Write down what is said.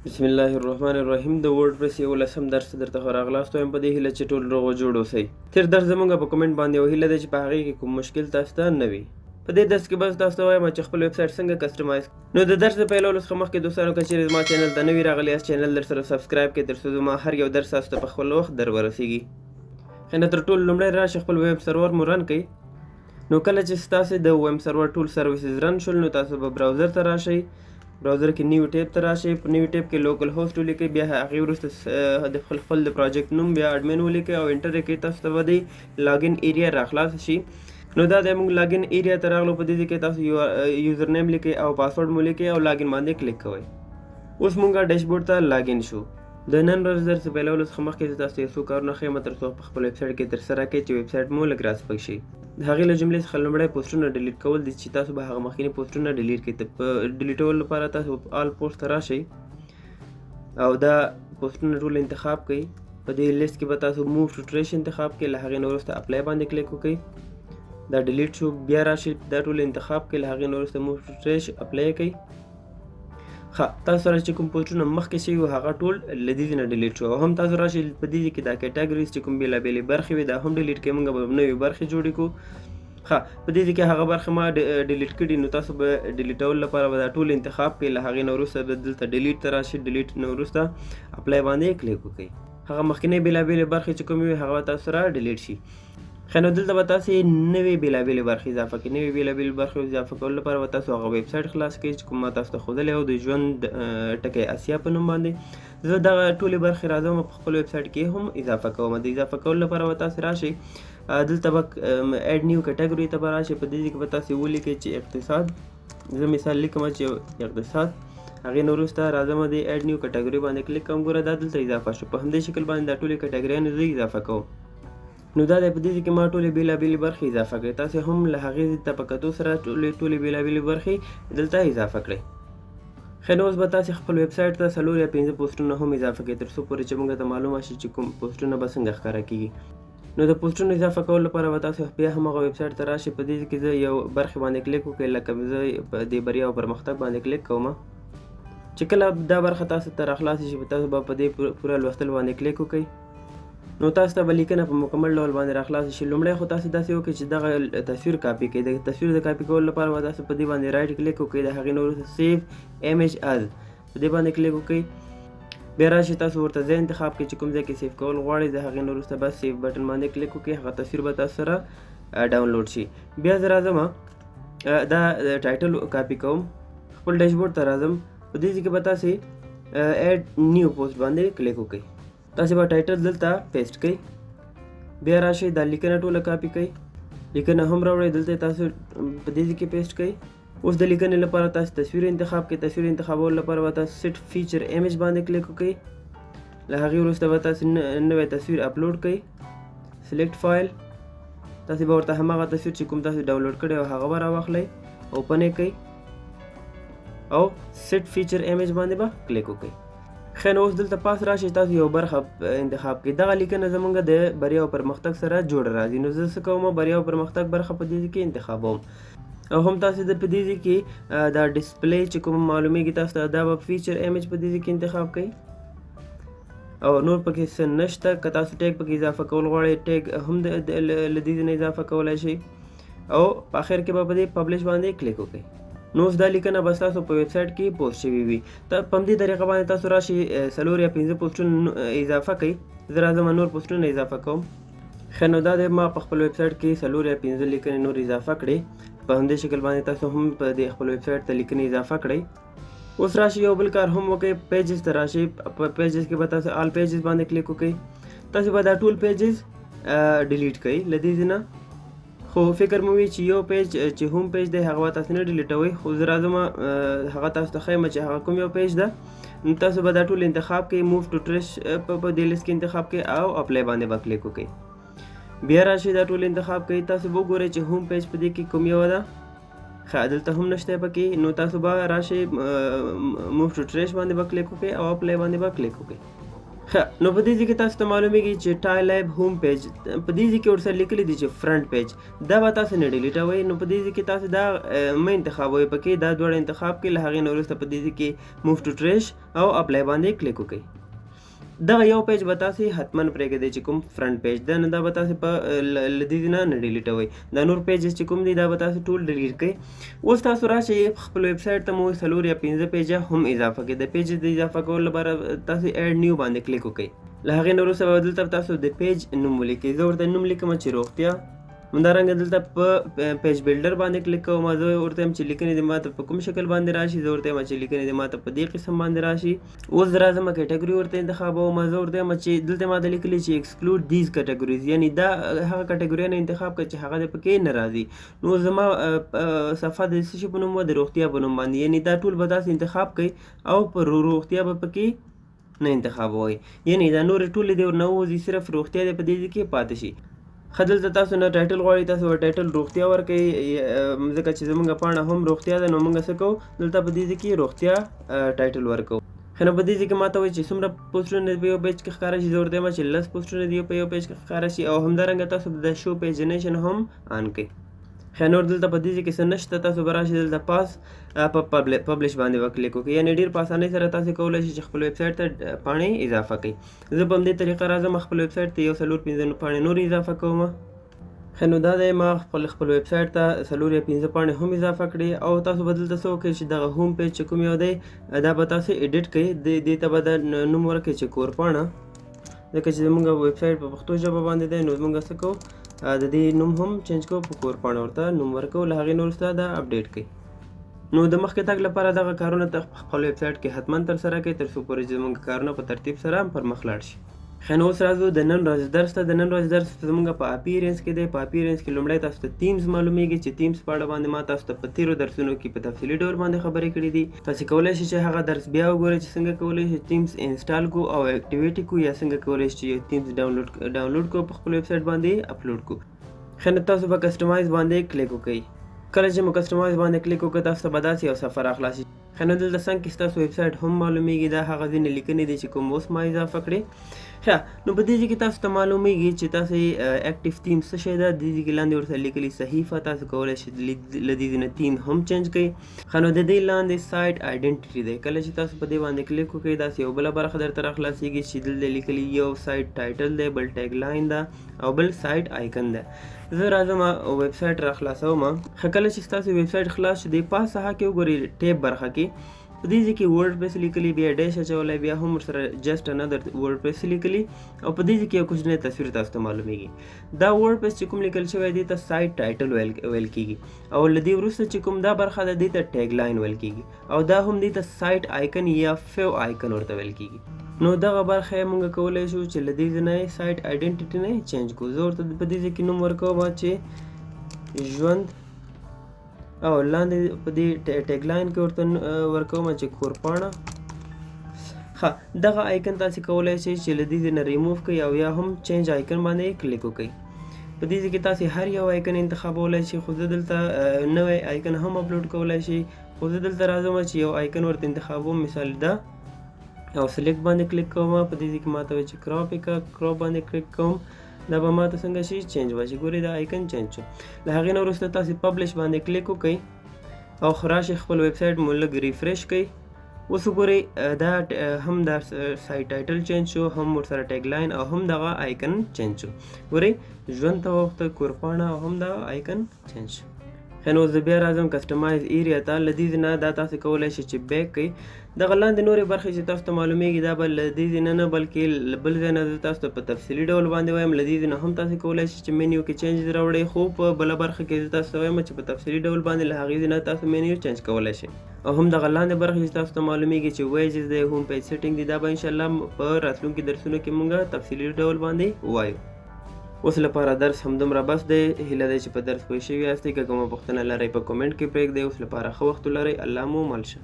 بسم الله الرحمن الرحیم. د وردپرس 11 درس درته ښه راغلاست وایم، په دې هیله چې ټول روغ او جوړ اوسئ. تېر درس زموږ په کومنټ باندې یوه هیله ده چې په هغې کې کوم مشکل تاسو ته نه وي. په دې درس کې به زه تاسو ته وایم چې خپل ویب سایټ څنګه customize. نو د درس د پیلولو څخه مخکې دوستانو، که چیرې زما چینل ته نوي راغلي یاست، چینل در سره subscribe کړئ، تر څو زما هر یو درس تاسو ته په خپل وخت در ورسیږي. ښه، نو تر ټولو لومړی راشئ، خپل web server مو run کړئ. نو کله چې ستاسې د web server ټول services run شول، نو تاسو به browser ته راشئ، browser کې new tab ته راشئ، په new tab کې localhost ولیکئ، بیا هغې وروسته د خپل خپل د project نوم، بیا ادمین ولیکئ او enter یې کړئ. تاسو ته به د login area راخلاص شي. نو دا دی، موږ login area ته راغلو. په دې ځای کې تاسو username لیکئ او پاسورډ مو لیکئ او login باندې کلیک کوئ. اوس موږ ډیشبورډ ته login شو. د نن ورځ درس پیلولو څخه مخکې زه تاسو یو څو کارونه ښیم، تر څو په خپل ویب سایټ کې ترسره کړئ چې ویب سایټ مو لږ راسپک شي. د هغې له جملې څخه لومړی پوسټونه delete کول دي، چې تاسو به هغه مخکیني پوسټونه delete کړئ. په ډیلیټولو لپاره تاسو all post ته راشئ او دا پوسټونه ټول انتخاب کړئ. په دې لیست کې به تاسو move to trash انتخاب کړئ، له هغې نه وروسته apply باندې کلیک وکړئ. دا delete شو. بیا راشئ، دا ټول انتخاب کړئ، له هغې نه وروسته move to trash، apply کړئ. ښه، تاسو سره چې کوم پوسټونه مخکې شوي وو، هغه ټول له دې نه delete شو. او هم تاسو راشئ، په دې کې دا categories چې کوم بېلابېلې برخې وې، دا هم delete کړئ. موږ به نوې برخې جوړې کړو. ښه، په دې کې هغه برخه ما delete کړي، نو تاسو به ډیلیټولو لپاره به دا ټول انتخاب کړئ، له هغې نه وروسته به دلته delete ته راشئ، delete نه وروسته apply باندې کلیک وکړئ. هغه مخکینۍ بېلابېلې برخې چې کومې وې، هغه به تاسو سره delete شي. ښه، نو دلته به تاسې نوې بېلابېلې برخې اضافه کړئ. نوې بېلابېلې برخې اضافه کولو لپاره به تاسو هغه ویب سایټ خلاص کړئ چې کوم ما تاسو ته ښودلی او د ژوند ټکی اسیا په نوم باندې. زه دغه ټولې برخې راځم، په خپل ویب سایټ کې هم اضافه کوم. د اضافه کولو لپاره به تاسې راشئ، دلته به add new category ته به راشئ. په دې ځای کې به تاسې ولیکئ چې اقتصاد. زه مثال لیکم چې اقتصاد. هغې نه وروسته راځم، د add new category باندې کلیک کوم. ګوره، دا دلته اضافه شو. په همدې شکل باندې دا ټولې کټګوریانې زه اضافه کوم. نو دا دی، په دې ځای کې ما ټولې بېلابېلې برخې اضافه کړې. تاسې هم له هغې ځای ته په کتو سره ټولې بېلابېلې برخې دلته اضافه کړئ. ښه، نو اوس به تاسې خپل ویب سایټ ته څلور یا پنځه پوسټونه هم اضافه کړئ، تر څو پورې چې موږ ته معلومه شي چې کوم پوسټونه به څنګه ښکاره کېږي. نو د پوسټونو اضافه کولو لپاره به تاسو بیا هم هغه ویب سایټ ته راشئ. په دې ځای کې زه یو برخې باندې کلیک وکړئ، لکه زه په دې بریا او پرمختګ باندې کلیک کوم. چې کله دا برخه تاسو ته راخلاصه شي، تاسو به په دې پوره لوستل باندې کلیک وکړئ. نو تاسو ته به لیکنه په مکمل ډول باندې راخلاصه شي. لومړی خو تاسو داسې وکړئ چې دغه تصویر کاپي کړئ. د تصویر د کاپي کولو لپاره به تاسو په دې باندې right click وکړئ، د هغې نه وروسته save image as په دې باندې کلیک وکړئ. بیا راشئ، تاسو ورته ځای انتخاب کړئ چې کوم ځای کې save کول غواړئ. د هغې نه وروسته به save button باندې کلیک وکړئ، هغه تصویر به تاسو سره ډاونلوډ شي. بیا زه راځم، دا title copy کوم، خپل ډیشبورډ ته راځم. په دې ځای کې به تاسې add new post باندې کلیک وکړئ. تاسې به title دلته paste کړئ. بیا راشئ، دا لیکنه ټوله کاپي کړئ، لیکنه هم راوړئ، دلته تاسو په دې ځای کې paste کړئ. اوس د لیکنې لپاره تاسو تصویر انتخاب کړئ. تصویر انتخابولو لپاره به تاسو set feature image باندې کلیک وکړئ. له هغې وروسته به تاسو نوی تصویر اپلوډ کړئ، select file. تاسې به ورته هماغه تصویر چې کوم تاسو ډاونلوډ کړی او هغه به راواخلئ، open یې کړئ او set feature image باندې به کلیک وکړئ. ښه، نو اوس دلته پاس راشئ، تاسو یو برخه انتخاب کړئ. دغه لیکنه زمونږ د بریا او پرمختګ سره جوړه راځي. نو زه څه کوم؟ بریا او پرمختګ برخه په دې ځای کې انتخابوم. او هم تاسو د په دې ځای کې دا display چې کوم معلومیږي تاسو ته، دا به feature image په دې ځای کې انتخاب کړئ او نور پکې څه نشته. که تاسو tag پکې اضافه کول غواړئ، tag هم له دې نه اضافه کولی شئ او په اخر کې به په دې publish باندې کلیک وکړئ. نو اوس دا لیکنه به ستاسو په ویب سایټ کې پوسټ شوي وي. ته په همدې طریقه باندې تاسو راشئ، څلور یا پنځه پوسټونه اضافه کړئ. زه راځم، نور پوسټونه اضافه کوم. ښه، نو دا دی، ما په خپل ویب سایټ کې څلور یا پنځه لیکنې نور اضافه کړې. په همدې شکل باندې تاسو هم په دې خپل ویب سایټ ته لیکنې اضافه کړئ. اوس راشئ، یو بل کار هم وکړئ. pages ته راشئ، په pages کې به تاسو all pages باندې کلیک وکړئ. تاسو به دا ټول pages delete کړئ له دې ځای نه. خو فکر مو وي چې یو page چې home page دی، هغه به تاسو نه ډیلیټوئ. خو زه راځم، هغه تاسو ته ښیم چې هغه کوم یو page ده. نو تاسو به دا ټول انتخاب کړئ، move to trash په دې لیست کې انتخاب کړئ او apply باندې به کلیک وکړئ. بیا راشئ، دا ټول انتخاب کړئ. تاسو به وګورئ چې home page په دې کې کوم یو ده. ښه، دلته هم نشته پکې. نو تاسو به راشئ، move to trash باندې به کلیک وکړئ او apply باندې به کلیک وکړئ. ښه، نو په دې ځای کې تاسو ته معلومیږي چې ټای لایب هوم پیج په دې ځای کې ورسره لیکلي دي چې فرنټ پیج، دا به تاسو نه ډیلیټوئ. نو په دې ځای کې تاسو دا مه انتخابوئ، پکې دا دواړه انتخاب کړئ. له هغې نه وروسته په دې ځای کې موو ټو ټریش او اپلای باندې کلیک وکړئ. دغه یو پیج به تاسو حتما پرېږدئ چې کوم فرنټ پیج ده، نو دا به تاسو په له دې نه نه ډیلیټوئ. دا نور پیجز چې کوم دي دا به تاسو ټول ډیلیټ کړئ. اوس تاسو راشئ خپل ویب سایټ ته مو 4 یا 5 پیجه هم اضافه کړئ. د پیجز د اضافه کولو لپاره تاسو اډ نیو باندې کلیک وکړئ. له هغې نه وروسته به دلته تاسو د پیج نوم ولیکئ. زه ورته نوم لیکم چې روغتیا. همدارنګه دلته په پیج بلډر باندې کلیک کوم. زه ورته وایم چې لیکنې دې ماته په کوم شکل باندې راشي. زه ورته وایم چې لیکنې دې ماته په دې قسم باندې راشي. اوس راځم کټګوري ورته انتخابوم. زه ورته وایم چې دلته ماته لیکلي چې ایکسکلوډ دیز کټګوریز، یعنی دا هغه کټګوریانه انتخاب کړه چې هغه دې پکې نه راځي. نو زما صفحه د څه شي په نوم وه؟ د روغتیا په نوم باندې، یعنی دا ټول به تاسو انتخاب کړئ او پر روغتیا به پکې نه انتخابوئ، یعنی دا نورې ټولې دې ورنه ووځي، صرف روغتیا دې په دې ځای کې پاتې شي. ښه، دلته تاسو نه ټایټل غواړئ، تاسو به ټایټل روغتیا ورکړئ، ځکه چې زمونږ پاڼه هم روغتیا ده. نو مونږ څه کوو، دلته په دې ځای کې روغتیا ټایټل ورکوو. ښه، نو په دې ځای کې ماته وایي چې څومره پوسټونه په یو پیج کې ښکاره شي. زه ورته وایم چې 10 پوسټونه دې په یو پیج کې ښکاره شي، او همدارنګه تاسو د شو پیجنیشن هم آن کړئ. ښه، نور دلته په دې ځای کې څه نشته. تاسو به راشئ دلته پاس په پبلش باندې به کلیک وکړئ، یعنې ډېر په اسانۍ سره تاسو کولی شئ چې خپل ویب سایټ ته پاڼې اضافه کړئ. زه په همدې طریقه راځم خپل ویب سایټ ته یو 4 5 پاڼې نورې اضافه کوم. ښه، نو دا دی ما خپل ویب سایټ ته 4 یا 5 پاڼې هم اضافه کړې. او تاسو به دلته څه وکړئ چې دغه هوم پیج چې کوم یو دی دا به تاسو ایډیټ کړئ. دې ته به دا نوم ورکړئ چې کورپاڼه، ځکه چې زموږ ویب سایټ په پښتو ژبه باندې دی. نو موږ څه کوو، د دې نوم هم چینج کوو، په کورپاڼه ورته نوم ورکوو. له هغې نه وروسته دا اپډیټ کړئ. نو د مخکې تګ لپاره دغه کارونه ته خپل ویب سایټ کې حتما ترسره کړئ، تر څو پورې چې زموږ کارونه په ترتیب سره پر مخ لاړ شي. ښه، نو اوس راځو د نن ورځې درس ته. د نن ورځې درس زموږ په اپیرنس کې دی. په اپیرنس کې لومړی تاسو ته تیمز معلومیږي چې تیمز په اړه باندې ما تاسو ته په تیرو درسونو کې په تفصیلي ډول باندې خبرې کړې دي. تاسو کولی شئ چې هغه درس بیا وګورئ چې څنګه کولی شئ تیمز انسټال کړو او اکټیویټ کړو، یا څنګه کولی شئ چې یو تیمز ډاونلوډ کړو په خپل ویب سایټ باندې اپلوډ کړو. ښه، نو تاسو به کسټمایز باندې کلیک وکړئ. کله چې مو کسټمایز باندې کلیک وکړ تاسو ته به داسې یو صفحه راخلاص شي. ښه، نو دلته څنګ کې ستاسو ویب سایټ هم معلومیږي. دا هغه ځینې لیکنې دي چې کوم اوس ما اضافه کړې. ښه، نو په دې ځای کې تاسو ته معلومیږي چې تاسو اکټیو تیم څه شی ده. دې ځای کې لاندې ورسره لیکلي صحیفه، تاسو کولی شئ له دې ځای نه تیم هم چینج کړئ. ښه، نو د دې لاندې سایټ آیډنټیټي دی. کله چې تاسو په دې باندې کلیک وکړئ داسې یو بله برخه درته راخلاصیږي چې دلته لیکلي یو سایټ ټایټل دی، بل ټیګ لاین ده او بل سایټ آیکن ده. زه راځم ویب سایټ راخلاصوم. ښه، کله چې ستاسو ویب سایټ خلاص شو دې پاس ساحه کې وګورئ ټیب برخه کې په دې ځای کې ورډپریس لیکلي، بیا ډیش اچولی، بیا هم ورسره جسټ انادر ورډپریس لیکلي، او په دې ځای کې یو کوچنی تصویر تاسو ته معلومیږي. دا ورډپریس چې کوم لیکل شوی دی ته سایټ ټایټل ویل کیږي، او له دې وروسته چې کوم دا برخه ده دې ته ټیګ لاین ویل کیږي، او دا هم دې ته سایټ آیکن یا فیو آیکن ورته ویل کیږي. نو دغه برخه یې موږ کولی شو چې له دې ځای نه یې سایټ آیډنټیټي نه یې چینج کړو. زه ورته په دې ځای کې نوم ورکوم چې ژوند، او لاندې په دې ټیګ لاین کې ورته ورکوم چې کورپاڼه. ښه، دغه آیکن تاسې کولی شئ چې له دې ځای نه ریموو کړئ او یا هم چینج آیکن باندې کلیک وکړئ. په دې ځای کې تاسې هر یو آیکن انتخابولی شئ، خو زه دلته نوی آیکن هم اپلوډ کولی شئ، خو زه دلته راځم چې یو آیکن ورته انتخابوم، مثال دا، او سلیکټ باندې کلیک کوم. په دې ځای کې ماته وایي چې کراپ یې کړه، کراپ باندې کلیک کوم، دا به ماته څنګه شي چینج به شي. ګورئ دا آیکن چینج شو. له هغې نه وروسته تاسې پبلش باندې کلیک وکړئ او راشئ خپل ویب سایټ مو لږ ریفرش کړئ. اوس وګورئ دا هم دا سایټ ټایټل چینج شو، هم ورسره ټیګ لاین او هم دغه آیکن چینج شو. ګورئ ژوند ته وخته کورپاڼه او هم دغه آیکن چینج شو. ښه، نو زه بیا راځم کسټمایز ایریا ته. له دې ځای نه دا تاسې کولی شئ چې بیک کړئ. دغه لاندې نورې برخې چې تاسو ته معلومیږي دا به له دې ځای نه نه بلکې له بل ځای نه زه تاسو ته په تفصیلي ډول باندې وایم. له دې ځای نه هم تاسې کولی شئ چې مینیو کې چینج راوړئ، خو په بله برخه کې زه تاسو ته وایم چې په تفصیلي ډول باندې له هغې ځای نه تاسو مینیو چینج کولی شئ. او هم دغه لاندې برخې چې تاسو ته معلومیږي چې ویجز دی، هوم پیج سیټینګ دی، دا به انشاءالله په راتلونکي درسونو کې موږ تفصیلي ډول باندې ووایو. اوس لپاره درس همدومره بس دی. هیله دی چې په درس پوه شوي یاستئ. که کومه پوښتنه لرئ په کومنټ کې پرېږدئ. اوس لپاره ښه وخت ولرئ. الله مو مل شه.